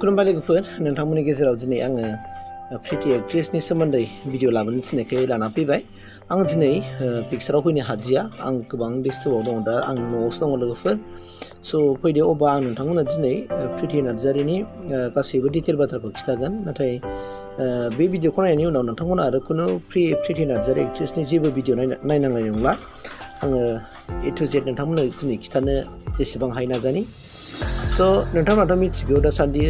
खुलुमबाय लोगोफोर नोंथांमोननि गेजेराव दिनै आङो प्रिटी एक्ट्रेसनि सोमोन्दै भिडिअ लाबोनो थिननायखाय लाना फैबाय। आं दिनै पिक्साराव फैनो हादिया, आं गोबां बेस्थ'आव दङ, दा आं न'आवसो दङ लोगोफोर। स' फैदो अब्ला आं नोंथांमोननो दिनै प्रिटी नार्जारिनि गासैबो डिटेल बाथ्राखौ खिन्थागोन। नाथाय बे भिडिअखौ नायनायनि उनाव नोंथांमोना आरो खुनु प्रिटी नार्जारि एक्ट्रेसनि जेबो भिडिअ नायनांनाय नंला। आङो ए टु जेड नोंथांमोननो दिनै खिन्थानो जेसेबां हायो नाजानि। स' नोंथांमोनाथ' मिथिगौ दासान्दि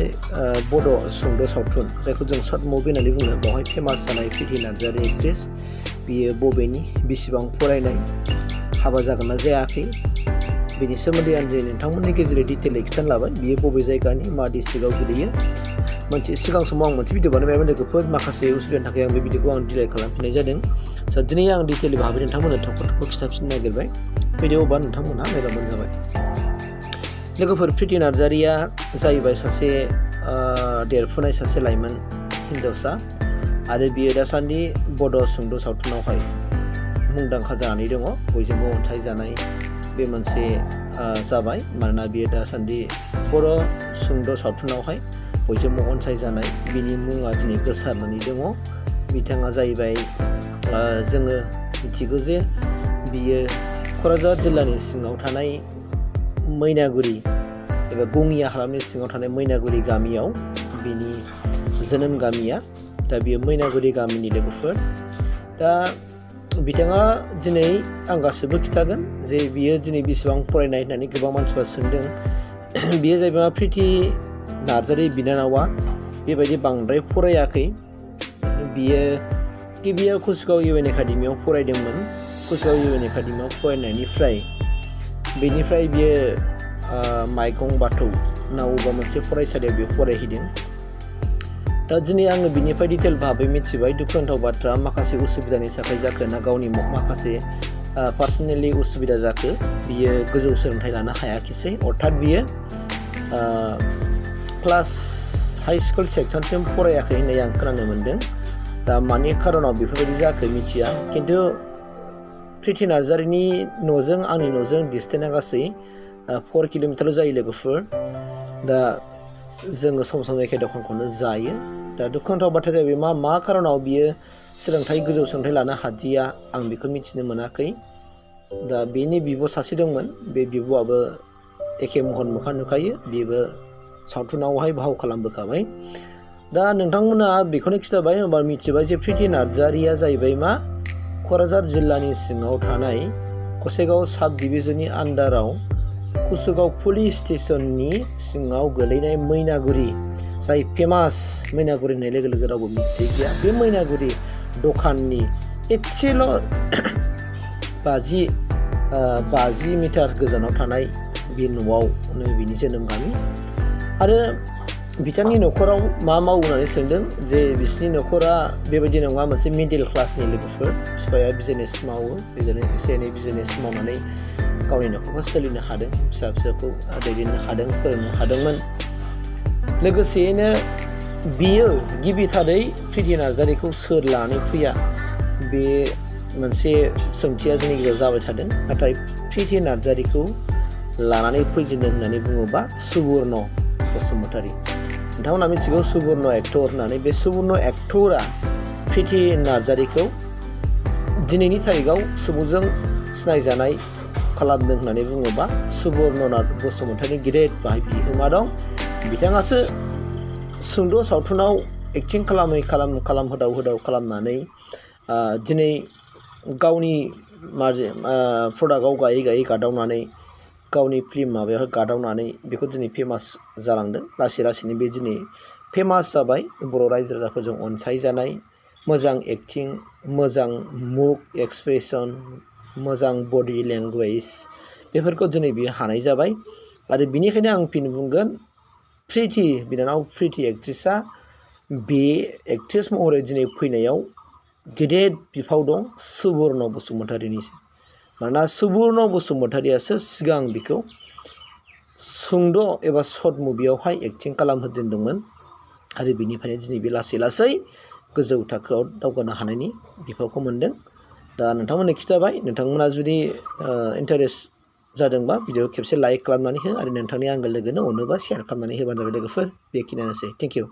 बड' सुंद' सावथुन जायखौ जों सर्ट मुभि होननानै बुङो, बेवहाय फेमास जानाय प्रिटी नार्जारि एक्ट्रेस, बियो बबेनि, बेसेबां फरायनाय, हाबा जागोन ना जायाखै, बेनि सोमोन्दै आं दिनै नोंथांमोननि गेजेराव डिटेलै खिन्थानो लाबाय। बियो बबे जायगानि, मा डिस्ट्रिक्टआव गोलैयो। मोनसे सिगां समाव आं मोनसे भिडिअ बानायबायमोन लोगोफोर, माखासे उसुबिदानि थाखाय आं बे भिडिअखौ आं डिलेट खालामफिननाय जादों। स' दिनै आं डिटेलै भाबै नोंथांमोननो थख' खिन्थाफिननो नागिरबाय। फैदो अब्ला नोंथांमोनहा नायबानो जाबाय। लोगोफोर, प्रिटी नार्जारिया जाहैबाय सासे देरफुनाय सासे लाइमोन हिन्जावसा, आरो बियो दासान्दि बड' सुंद' सावथुनावहाय मुंदांखा जानानै दङ, बयजोंबो अनसायजानाय बे मोनसे जाबाय। मानोना बियो दासान्दि बर' सुंद' सावथुनावहाय बयजोंबो अनसायजानाय, बिनि मुङा दिनै गोसारनानै दङ। बिथाङा जाहैबाय, जोङो मिथिगौ जे बियो क'क्राझार जिल्लानि सिङाव थानाय मैनागुरि एबा गङिया हालामनि सिङाव थानाय मैनागुरि गामियाव बिनि जोनोम गामिया। दा बियो मैनागुरि गामिनि लोगोफोर। दा बिथाङा दिनै आं गासिबो खिन्थागोन जे बियो दिनै बेसेबां फरायनाय होननानै गोबां मानसिफ्रा सोंदों। बियो जाहैबाय प्रिटी नार्जारि बिनानावा बेबायदि बांद्राय फरायाखै। बियो गिबियाव कुसगाव इउ एन एकाडेमियाव फरायदोंमोन। कुसगाव इउ एन एकाडेमियाव फरायनायनिफ्राय बेनिफ्राय बियो माइगं बाथौ नावबा मोनसे फरायसालियाव बियो फरायहैदों। दा दिनै आङो बिनिफ्राय डिटेल भाबै मिथिबाय। दुखुनांथाव बाथ्रा, माखासे उसुबिदानि थाखाय जाखो ना गावनि माखासे पार्सनेलि उसुबिदा जाखो, बियो गोजौ सोलोंथाइ लानो हायाखिसै। अर्थात बियो क्लास हाइ स्कुल सेक्सनसिम फरायाखै होननाय आं खोनानो मोन्दों। दा मानि खारनाव बेफोरबायदि जाखो मिथिया, खिन्थु प्रिटी नार्जारिनि न'जों आंनि न'जों डिसटेन्सआ गासै 4 किल'मिटारल' जायो लोगोफोर। दा जोङो सम सम एखे दखानखौनो जायो। दा दुखुनांथाव बाथ्राया जाहैबाय मा खारनाव बियो गोजौ सोलोंथाइ लानो हादिया, आं बेखौ मिथिनो मोनाखै। दा बेनि बिब' सासे दंमोन, बे बिब'आबो एखे महर मोखां नुखायो, बेबो सावथुनावहाय फाव खालामबोखाबाय। दा नोंथांमोना बेखौनो खिन्थाबाय, होनबा मिथिबाय जे प्रिटी नार्जारिया जाहैबाय क'क्राझार जिल्लानि सिङाव थानाय गसाइगाव साब डिभिजननि आन्डाराव कुसुगाव पुलिस स्टेसननि सिङाव गोलैनाय मैनागुरि, जाय फेमास मैनागुरि होननाय लोगो लोगो रावबो मिथियै गैया। बे मैनागुरि दखाननि एसेल' 50 मिटार गोजानाव थानाय बे न'आवनो बिनि जोनोम गामि। आरो बिथांनि न'खराव मा मावो होननानै सोंदों, जे बिसिनि न'खरा बेबायदि नङा, मोनसे मिडिल क्लासनि लोगोफोर। बिफाया बिजनेस मावो, एसे एनै बिजनेस मावनानै गावनि न'खरखौ सोलिनो हादों, फिसा फिसौखौ दैदेननो हादों, फोरोंनो हादोंमोन। लोगोसेयैनो बियो गिबिथारै प्रिटी नार्जारिखौ सोर लानानै फैया, बे मोनसे सोंथिया जोंनि गेजेराव जाबाय थादों। नाथाय प्रिटी नार्जारिखौ लानानै फैजेनदों होननानै बुङोबा सुबुर्ण बसुमतारी। नोंथांमोना मिथिगौ सुबुर्ण एक्टर होननानै। बे सुबुर्ण एक्टरा प्रिटी नार्जारिखौ दिनैनि थारिखआव सुबुंजों सिनायजानाय खालामदों होननानै बुङोबा सुबुर्ण बसुमतारीनि गिदिर बाहाय बिहोमा दं। बिथाङासो सुंद' सावथुनाव एक्टिं खालामहोदाव खालामनानै दिनै गावनि प्रडाक्टआव गायै गादावनानै, गावनि फिल्म माबायावहाय गादावनानै बेखौ दिनै फेमास जालांदों। लासै लासैनो बे दिनै फेमास जाबाय, बर' रायजो राजाफोरजों अनसायजानाय, मोजां एक्टिं, मोजां मुभ एक्सप्रेसन, मोजां बडि लेंगुवेज, बेफोरखौ दिनै बियो हानाय जाबाय। आरो बिनिखायनो आं फिन बुंगोन, प्रिटी बिनानाव प्रिटी एक्ट्रेसआ बे एक्ट्रेस महरै दिनै फैनायाव गेदेर बिफाव दं सुबुर्ण बसुमतारीनि। मानोना सुबुर्ण बसुमतारीयासो सिगां बिखौ सुंद' एबा सर्ट मुभियावहाय एक्टिं खालामहोजेनदोंमोन, आरो बिनिफ्रायनो दिनै बे लासै लासै गोजौ थाखोआव दावगानो हानायनि बिफावखौ मोन्दों। दा नोंथांमोननो खिन्थाबाय, नोंथांमोना जुदि इन्टारेस्ट जादोंबा भिडिअ खेबसे लाइक खालामनानै हो आरो नोंथांनि आंगो लोगोनो अनोबा शेयार खालामनानै होबानो जाबाय लोगोफोर बेखिनियानोसै थेंक इउ